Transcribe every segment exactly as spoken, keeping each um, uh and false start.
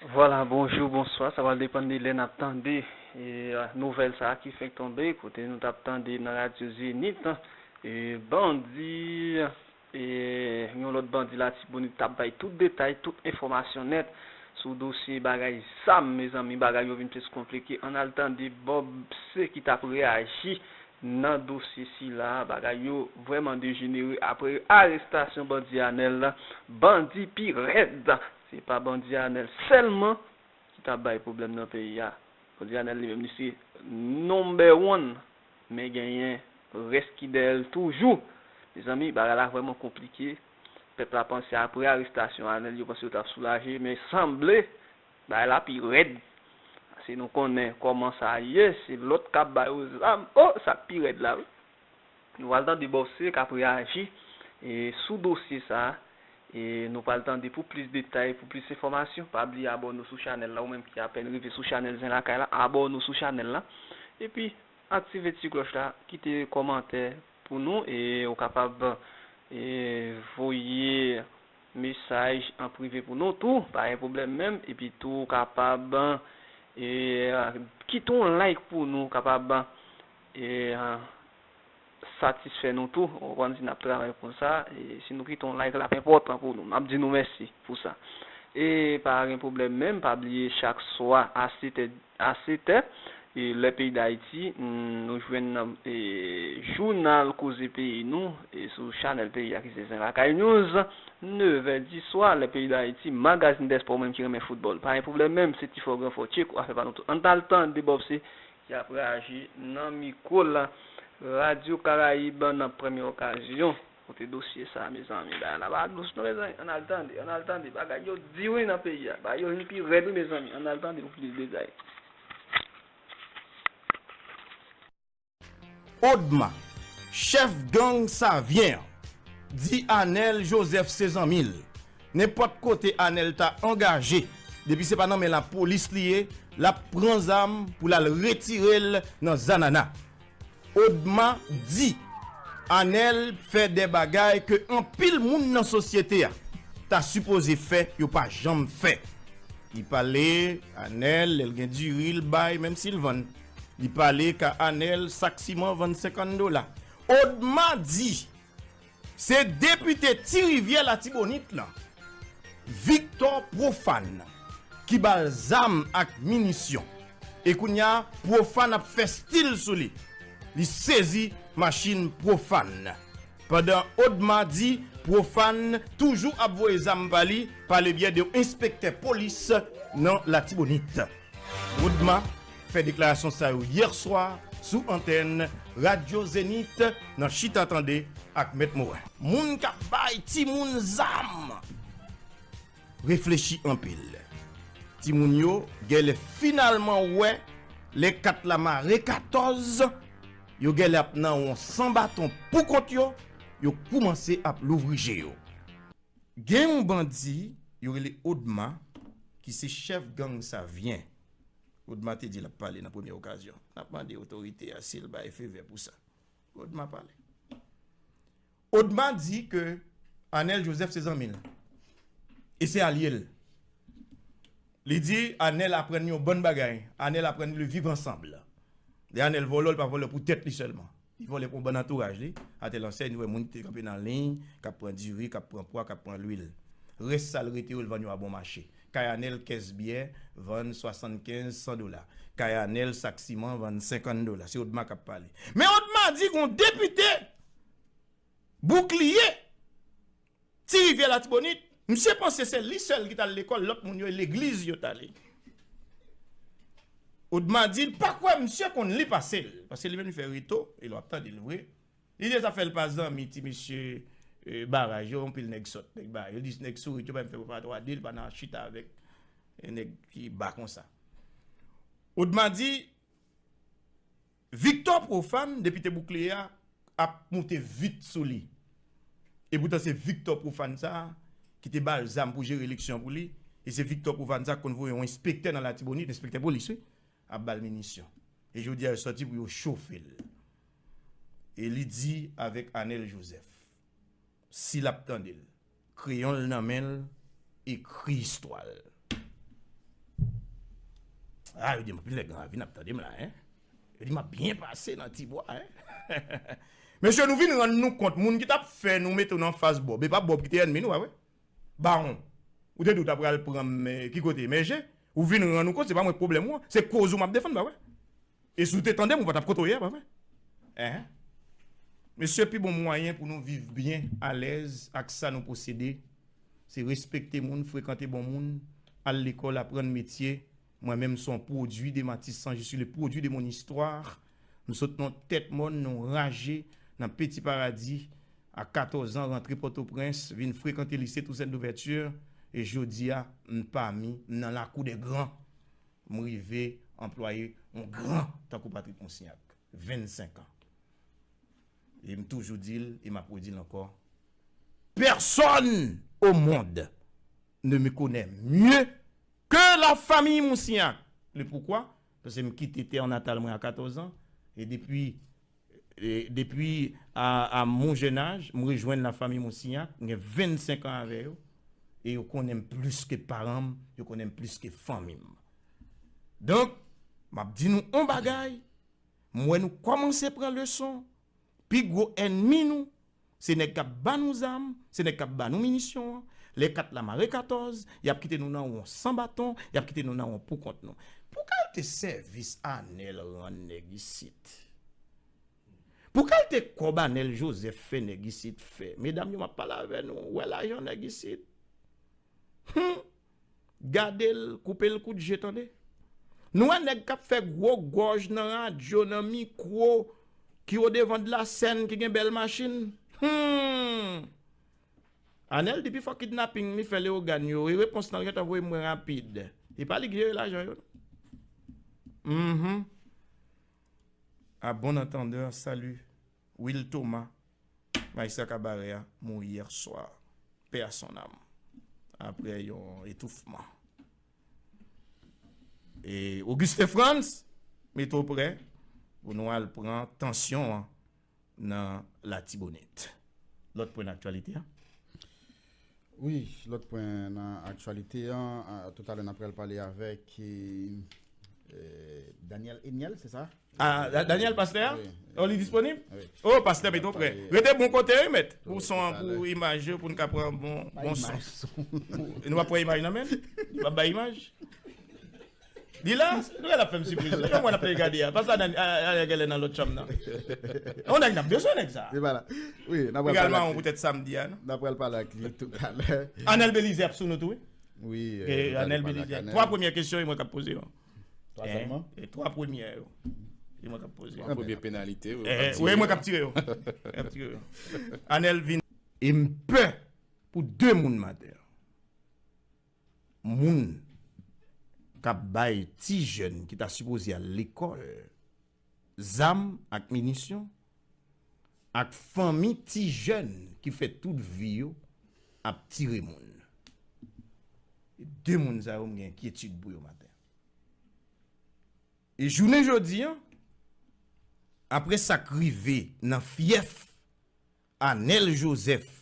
Vwala, bonjou, bonswa, sa pral depann de lè n ap tande e, nouvèl sa a ki fenk tonbe, kote nou t ap tande nan Radyo Zenith, e, bandi, e, yon lòt bandi Latibonit t ap bay tout detay, tout enfòmasyon nèt sou dosye bagay zam, mezanmi, bagay yo vin plis konplike. Ann al tande Bob C ki t ap reyaji nan dosye sila, bagay yo vrèman dejenere apre arestasyon bandi Anèl la. Bandi pi rèd, se pa bandi Anèl sèlman ki t ap bay pwoblèm nan peyi a. Bandi Anèl li menm, li se number one, men genyen rès ki dèyè l toujou. Mezanmi, bagay la vrèman konplike. Pèp la panse apre arestasyon Anèl, yo panse yo t ap soulaje, men sanble bagay la pi rèd. Paske nou konnen kòman sa ye, se lòt k ap ba yo zam. O, sa k pi rèd la, wi. Nou pral tande Bob C k ap reyaji, e, sou dosye sa a. E nou pral tande pou plis detay, pou plis enfòmasyon. Pa bliye abòne w sou chanèl la, ou menm ki apèn rive sou chanèl Zen Lakay la, abòne w sou chanèl la. Epi, aktive ti klòch la, kite kòmantè pou nou, e ou kapab, e, voye mesaj an prive pou nou tou, pa gen pwoblèm menm, epi tou ou kapab, e, kite yon like pou nou, kapab, e, satisfè nou tou. Ou konprann, si n ap travay konsa, e si nou kite yon like, l ap enpòtan pou nou. N ap di nou mèsi pou sa. E pa gen pwoblèm menm, pa bliye chak swa a sèt è, a sèt è, e lè peyi Dayiti, mm, nou jwenn, e, jounal Koze Peyi Nou, e sou chanèl peyi a ki se Zen Lakay News, nèf è di swa, lè peyi Dayiti, magazin dèspò, ou menm ki renmen foutbòl. Pa gen pwoblèm menm, se ti fò gran fò, tcheko, afè pa nou tou. Ann al tande Bob C ki ap reyaji nan mikwo la, Radyo Karayib nan Premye Okazyon. Kote dosye sa, mezanmi, bagay la pa dous non, mezanmi. Ann al tande, ann al tande. Bagay yo di wi nan peyi a. Bagay yo vin pi rèd wi, mezanmi. Ann al tande pou plis detay. Odma, chèf gang Savyen an, di Anèl Joseph se zanmi l. Nenpòt kote Anèl ta angaje, depi se pa nan men lapolis li ye, l ap pran zam pou l al retire l nan Zanana. Odma di Anèl fè de bagay ke anpil moun nan sosyete a ta sipoze fè, yo pa janm fè. Li pale Anèl, lè l gen diri, l bay, menm si l vann. Li pale ka Anèl, sak siman vann senkant dola. Odma di se depite Ti Rivyè Latibonit lan, Victor Profane, ki ba l zam ak minisyon. E kounye a, Profane ap fè stil sou li. Li sezi machin Profane. Pandan Odma di Profane toujou ap voye zam pa li pa lebyen de yon enspektè polis nan Latibonit. Odma fè deklarasyon sa yo yè swa sou antèn Radyo Zenith nan Chita Tande ak Mèt Morin. Moun k ap bay timoun zam reflechi anpil. Timoun yo genlè finalman wè lè kat la mare katòz, yo genlè ap nan won san baton pou kont yo, yo koumanse ap louvri je yo. Gen yon bandi yo rele Odma ki se chèf gang Savyen. Odma te di l ap pale nan premye okazyon. N ap mande otorite a si l bay fevè pou sa. Odma pale. Odma di ke Anèl Joseph se zanmi l. E se alye l. Li di Anèl aprann li yon bann bagay. Anèl aprann li le vivre ensemble. Lè Anèl vòlò, li pa vòlò pou tèt li sèlman. Li vòlè pou yon bann antouraj li. Atè lansèy, nou wè moun ki te kanpe nan liy, k ap pran diri, k ap pran pwa, k ap pran lwil. Rès sa l rete yo, l vann yo a bon mache. Kay Anèl, kès byè, vann swasannkenz, san dola. Kay Anèl, sak siman, vann senkant dola. Se Odma k ap pale. Men Odma di gon depite Boukliye, Ti Rivyè Latibonit, misye panse se li sèl ki t al lekòl, lòt moun yo e legliz yo t ale. Odma di l pa kwè misye konn li pase l, paske li menm li fè reto, e lè w ap tande l vre. Li di sa fè l pa zanmi ti mesye, e, Baraj yo, anpil nèg sòt, nèg Baraj yo. Li di nèg Sourit yo pa menm fè patwa de l, pa nan chita avèk, e, nèg ki ba konsa. Odma di Victor Profane, depite Boukliye a, ap moute vit sou li. Epoutan se Victor Profane sa a ki te ba l zam pou jere eleksyon an pou li, e se Victor Profane sa a ki konn voye yon enspektè nan Latibonit, enspektè polis wi, ap ba l minisyon. E jodi a yo sòti pou yo chofe l. E li di avèk Anèl Joseph, si l ap tande l, kreyon l nan men l, ekri istwa l. Ah, yo di m, anpil nèg nan ravin ap tande m la, en. Yo di m ap byen pase nan ti bwa, en. Mesye, nou vin rann nou kont, moun ki t ap fè nou mete w nan fas Bob, e pa Bob ki te ènmi nou, pa vre? Bawon, ou te di w ta pral pran m, eh, ki kote? Mèje? Ou vin rann ou kont, se pa mwen k pwoblèm ou an, se koz ou m ap defann, pa vre? E si w te tande m, ou pa t ap kote w ye a, pa vre? Enhen. Mesye, pi bon mwayen pou nou viv byen, alèz ak sa nou posede, se respekte moun, frekante bon moun, al lekòl, aprann metye. Mwen menm, se yon pwodui de Matisan, je suis le produit de mon histoire. M sot nan Tèt Mòn, nan yon raje, nan Petit Paradis, a katòz an, rantre Pòtoprens, vin frekante lise Toussaint Louverture, e jodi a, m pami, m nan lakou dè gran. M rive anplwaye yon gran tankou Patrick Moussignac. Vennsenk an. E m toujou di l, e m ap redi l ankò. Personne au monde ne me connaît mieux que la famille Moussignac. Le pourquoi? Paske m kite tè natal mwen a katòz an. E depi, e depi a, a mon jeune âge, m rejwenn la famille Moussignac. M gen vennsenk an avè yo. E yo konnen m plis ke paran m, yo konnen m plis ke fanmi m. Donk, m ap di nou yon bagay, m wè nou kòmanse pran leson, pi gwo ènmi nou, se nèg k ap ba nou zam, se nèg k ap ba nou minisyon an. Lè kat la mare katòz, y ap kite nou nan won san baton, y ap kite nou nan won poukont nou. Pou kalite sèvis Anèl rann nèg isit? Pou kalite kòb Anèl Joseph fè nèg isit fè? Medam yo, m ap pale avè nou, ou wè lajan nèg isit? Hum! Gade l, koupe l kout je, tande. Nou wè nèg k ap fè gwo gòj nan radyo, nan mikwo, ki o devan de la sèn, ki gen bèl machin. Hum! Anèl di pi fò kidnaping li fè Leyogàn yo, e repons lan gentan voye mwen rapid. E pa li ki jere lajan yo, non. Mhm. À bon entendeur, salut. Will Thomas, Maestra Cabaret a mouri yè swa. Paix à son âme. Aprè yon etoufman. E Auguste Frantz, mete w prè pou nou al pran tansyon an nan Latibonit. Lòt pwen nan aktyalite a. Wi, lòt pwen nan aktyalite an, a, toutalè n ap pral pale avèk, e, e, Daniel Eniel, se sa? Ah, Da- Daniel, pastè a? Wi, wi. Oh, li disponib? Wi. Oh, pastè, mete w prè. Rete bon kote, wi, mèt. Pou son an, pou imaj yo, pou n ka pran bon, bon son. Nou pa pran imaj nan men l? Li pa bay imaj? Li la? Nou wè l ap fè m sipriz. Yon mwen ap gade a. Pastè Daniel, a, a, a, genlè nan lòt chanm nan. On nèg n ap bezwen nèg sa. Li pa la. Wi, n ap pral pale ak li. Poutèt samdi a, non? N ap pral pale ak li toutalè. Anèl Belize ap sou nou tou, wi. Wi, e, Anèl Belize. Twa premyè kesyon, e mwen k ap poze yo. Twa sèlman? E twa premyè yo. E mwen k ap poze yo. Twa premyè penalite, wi, wi, mwen k ap tire yo. Mwen k ap tire yo. Anèl vin. E m pè pou de moun maten. Moun k ap bay ti jèn ki ta sipoze al lekòl zam ak minisyon, ak fanmi ti jèn ki fè tout vi yo ap tire moun. E de moun sa yo, m gen enkyetid pou yo maten. E jounen jodi an, apre sa k rive nan fyèf Anèl Joseph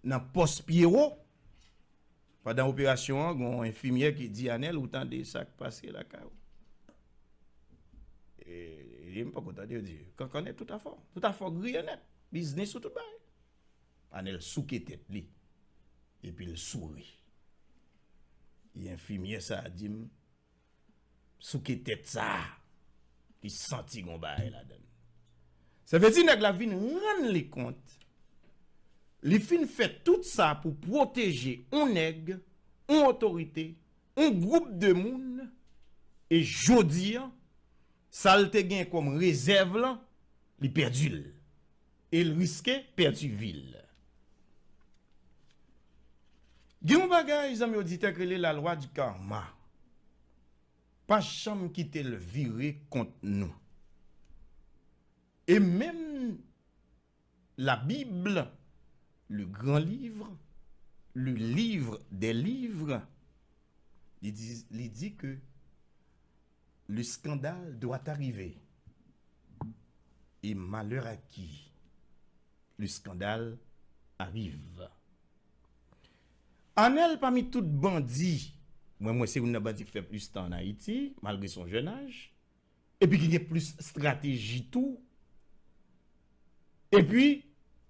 nan pòs Pyewo, pandan operasyon an, gen yon enfimyè ki di Anèl, ou tande sa k pase lakay ou? E, e m poko tande yo di, kankannen tout afè, tout afè griye nèt, biznis ou tout bagay. Anèl souke tèt li, epi l souri. E enfimyè sa a di m, souke tèt sa a, li santi gon bagay ladan l. Sa vle di nèg la vin rann li kont, li fin fè tout sa pou pwoteje on nèg, on otorite, on gwoup de moun, e jodi an, sa l te gen kòm rezèv lan, li pèdi l. E l riske pèdi vi l. Gen yon bagay, zanmi oditè, k rele la loi du karma. Pa janm kite l vire kont nou. E menm Labib, le grand livre, le livre des livres, li di, li di ke le scandale doit arriver. Et malheur à qui le scandale arrive. Anèl pami tout bandi Mwen, mwen se youn nan bandi k fè plis tan ann Ayiti, malgre se yon jèn aj. Epi ki gen plis estrateji tou. Epi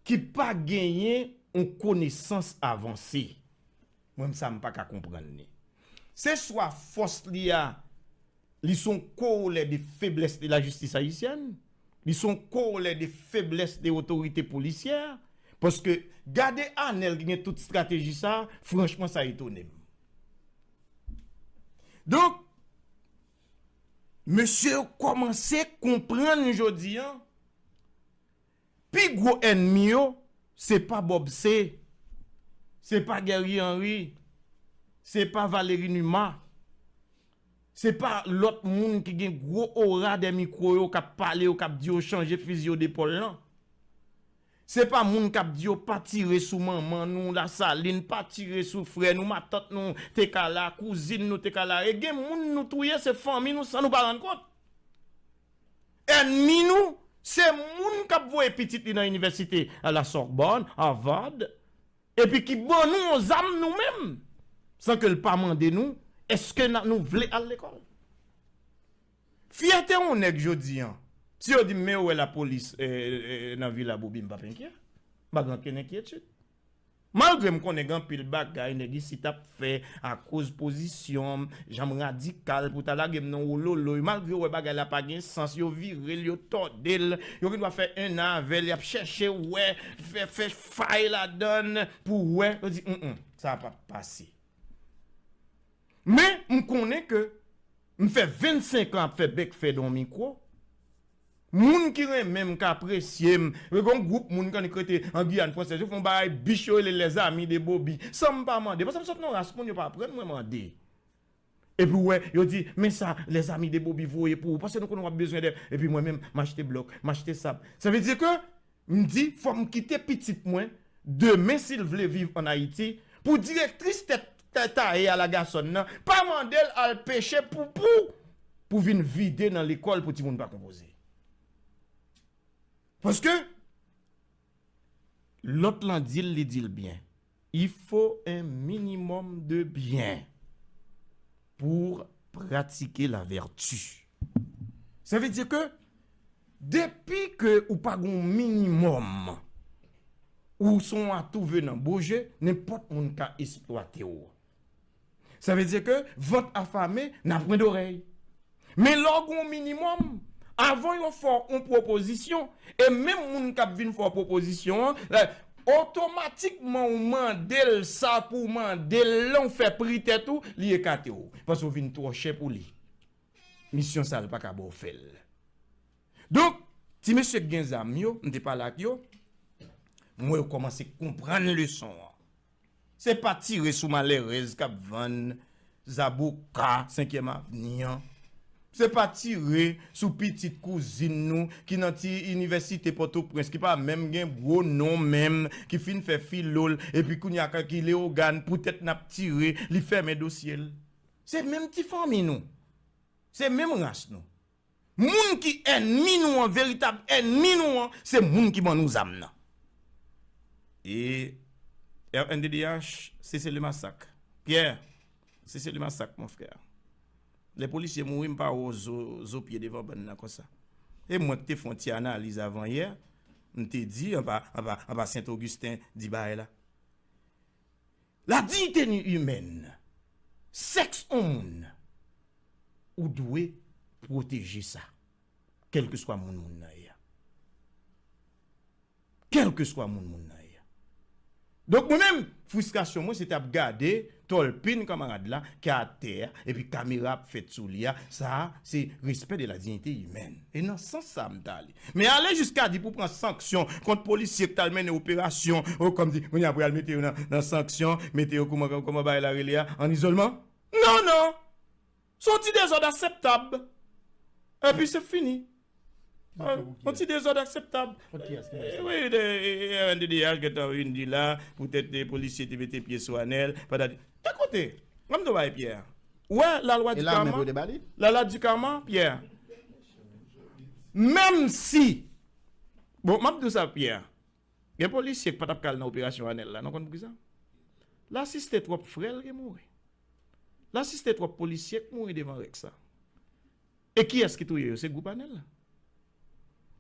ki pa genyen yon konesans avanse. Mwen, sa m pa ka konprann li. Se swa fòs li a, li se yon korolè de feblès de lajistis ayisyèn, li se yon korolè de feblès de otorite polisyè, paske gade Anèl ki gen tout estrateji sa, franchman, sa etone m. Donk, mesye yo kòmanse konprann jodi an, pi gwo ènmi yo, se pa Bob C, se pa Guerrier Henry, se pa Valéry Numa, se pa lòt moun ki gen gwo ora dèyè mikwo yo, k ap pale yo, k ap di yo chanje fizi yo depòl lan. Se pa moun k ap di yo pa tire sou manman nou, Lasalin, pa tire sou frè nou, matant nou te ka la, kouzin nou te ka la. E gen moun nou touye, se fanmi nou san nou pa rann kont. Ènmi nou, se moun k ap voye pitit li nan inivèsite, a la Sorbonne, Harvard, epi ki ban nou yon zam nou menm, san ke l pa mande nou, èske n a, nou vle al lekòl? Fyète yon nèg jodi an, si yo di m, men yo wè lapolis, eh, eh, nan Vila Boubi, m p ap enkyè. M pa gen okenn enkyetid. Malgre m konnen gen anpil bagay nèg isit ap fè akoz pozisyon m, jan m radikal pou ta lage m nan wololoy, malgre yo wè bagay la pa gen sans, yo vire l, yo tòde l, yo gen dwa fè en an avè l, y ap chèche wè, fè, fè fay ladan l pou wè, yo di, mm, mm, sa p ap pase. Men, m konnen ke m fè vennsenk an ap fè bèk fè nan yon mikwo. Moun ki renmen m, k apresye m, gen yon gwoup moun k annik rete an Giyàn Fransèz, yo fè yon bagay bich, yo rele Les Amis de Boby. San m pa mande, paske m sot nan yon ras moun, yo pa aprann mwen mande. Epi w wè, yo di, men sa, Les Amis de Boby voye pou ou, paske nou konnen w ap bezwen de, epi mwen menm, m achte blòk, m achte sab. Sa vle di ke, m di, fò m kite pitit mwen, demen, si l vle viv ann Ayiti, pou direktris tèt ta-, taye a Lagasòn nan, pa mande l al peche poupou pou vin vide nan lekòl pou timoun pa konpoze. Paske, lòt lan di l, li di l byen. Il faut un minimum de bien pour pratiquer la vertu. Sa vle di ke depi ke ou pa gon minimòm, ou se yon atouve nan boje, nenpòt moun ka esplwate w. Sa vle di ke vant afame, n a pwen dorèy. Men lè w gon minimòm, avan yo fè w yon pwopozisyon, e menm moun k ap vin fè w pwopozisyon an, lè, otomatikman ou mande l sa pou w mande l lan, ou fè pri tèt ou, li ekate w. Paske w vin twò chè pou li. Misyon sa, l pa ka ba w fè l. Donk, ti mesye k gen zam yo, m te pale ak yo, m wè yo kòmanse konprann leson an. Se pa tire sou malèrèz k ap vann zaboka Senkyèm Avni an. Se pa tire sou pitit kouzin nou ki nan ti inivèsite Pòtoprens, ki pa menm gen gwo non menm, ki fin fè filo l, epi kounye a ki Leyogàn, poutèt n ap tire, li fèmen dosye l. Se menm ti fanmi nou. Se menm ras nou. Moun ki ènmi nou an, veritab ènmi nou an, se moun ki ban nou zam nan. E R N D D H, cessez le massacre. Pierre, cessez le massacre, mon frère. Lè polisye mouri, m pa wè w zo, zo pye devan bann nan konsa. E mwen ki te fè yon ti analiz avan yè, m te di, anba, anba, anba Sent Ogisten, di bagay la. La dignité humaine, sèks yon moun, ou dwe pwoteje sa, kèlkeswa moun moun nan ye a. Kèlkeswa moun moun nan ye a. Donk, mwen menm, fristrasyon mwen, se t ap gade tòlpin kanmarad la ki atè a, epi kamera ap fèt sou li a. Sa a, se respè de la dignité humaine. E nan sans sa a m t ale. Men ale jiska di pou pran sanksyon kont polisye k t al mennen operasyon, o, kòmsi, kounye a pou y al mete yo nan, nan sanksyon, mete yo kòman, kòman bagay la rele a, an izolman? Non, non! Se yon ti dezòd akseptab. Epi se fini. Yon ti dezòd akseptab. Wi, de, R N D D H gentan vin di la, poutèt de polisye te mete pye sou Anèl, patati. Ekoute, ann m di w bagay, Pierre. Ou wè, lalwa di kama. Lalwa di kama, Pierre. Menm si, bon, m ap di w sa, Pierre. Gen polisye k pa t ap ka al nan operasyon Anèl la, nou konn poukisa? L asiste twòp frè l ki mouri. L asiste twòp polisye k mouri devan rèk sa. E kiyès ki touye yo? Se gwoup Anèl la.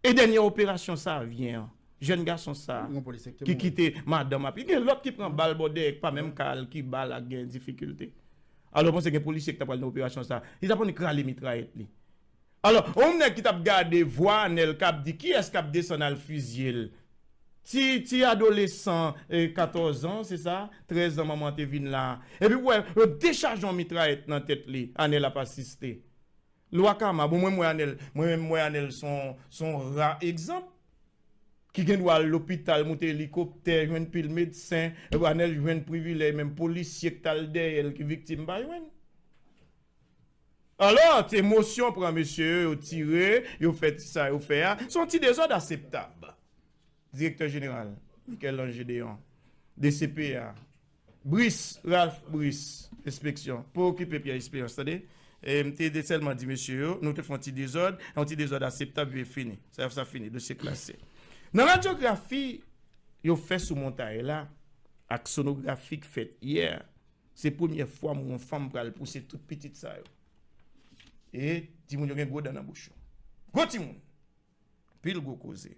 E dènyè operasyon sa a vyen an, jèn gason sa a ki kite madanm ap, gen lòt ki pran bal bò dèyè, ki pa menm ka al, ki bal ak gen difikilte. Alò, w panse gen polisye ki ta pral nan operasyon sa a, li ta pral krale mitrayèt li. Alò, yon nèg ki t ap gade vwa Anèl k ap di kiyès k ap desann al fizye l. Ti, ti adolesan, eh, katòz an, se sa, trèz an manman te vin la. Epi w wè, yo dechaje yon mitrayèt nan tèt li, Anèl ap asiste. Lwa kama, bon, mwen, mwen, Anèl, mwen menm, mwen, Anèl, se yon, se yon ra egzanp. Ki gen dwa al lopital, moute elikoptè, jwenn pil medsen, epi Anèl jwenn privilèj, menm polisye k t al dèyè l, ki viktim, pa jwenn. Alò, ti emosyon pran mesye yo, yo tire, yo fè ti sa yo fè a. Se yon ti dezòd aseptab. Direktè jeneral, Michel-Ange Gédéon, D C P A, Brice, Ralph Brice, enspeksyon, pa okipe Pierre Espérance, tande? E m te de sèlman di mesye yo, nou te fè yon ti dezòd, yon ti dezòd aseptab, epi fini. Sa, sa fini, dosye klase. Nan radyografi yo fè sou montay la, ak sonografi k fèt yè, se premyè fwa m wè yon fanm pral pouse tout pitit sa yo. E timoun yo gen gwo dan nan bouch yo. Gwo timoun. Pil gwo koze.